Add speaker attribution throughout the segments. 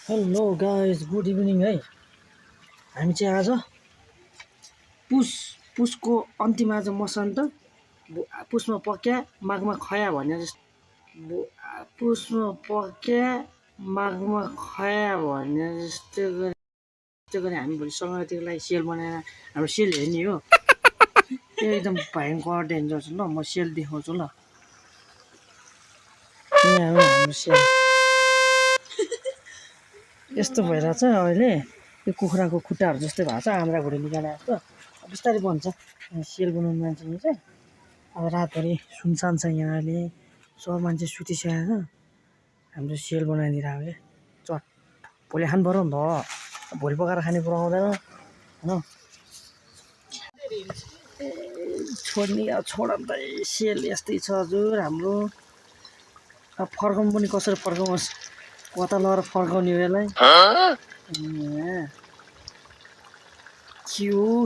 Speaker 1: Hello guys good evening है। हामी चाहिँ आज पुसको अन्तिम आज मसान्त पुसमा पक्या माघमा खया भन्ने जस्तो पुसमा पक्या माघमा खया भन्ने जस्तो गरी हामी भोलि सङ्क्रान्तिको लागि सेल बनाएर हाम्रो सेल हेर्ने हो। त्यो एकदम भयङ्कर डेन्जर छ। ल म सेल देखाउँछु। ल यहाँ हो हाम्रो सेल। यस्तो भइरहेछ अहिले। यो कुखुराको खुट्टाहरू जस्तै भएको छ, आन्द्रा घुँडी निकाले जस्तो। बिस्तारै बन्छ। सेल बनाउने मान्छे चाहिँ अब रातभरि सुनसान छ यहाँ अहिले। सब मान्छे सुतिसकेको छ। हाम्रो सेल बनाइदिरहेको क्या चट। भोलि खानु पऱ्यो नि त। भोलि पकाएर खाने कुरो आउँदैन होइन। छोड्ने छोड त सेल यस्तै छ हजुर हाम्रो। अब फर्काउनु पनि कसरी फर्काउनुहोस्, कता लगेर फर्काउने हो यसलाई। के हो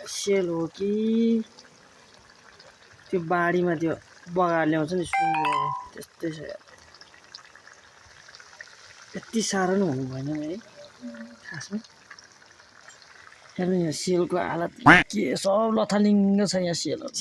Speaker 1: सेल हो कि त्यो बारीमा त्यो बगाएर ल्याउँछ नि सुँगुर, त्यस्तै छ। यति साह्रो पनि हुनु भएन है खासमा। हेर्नु यहाँ सेलको हालत के सब लथालिङ्ग छ यहाँ सेलहरू।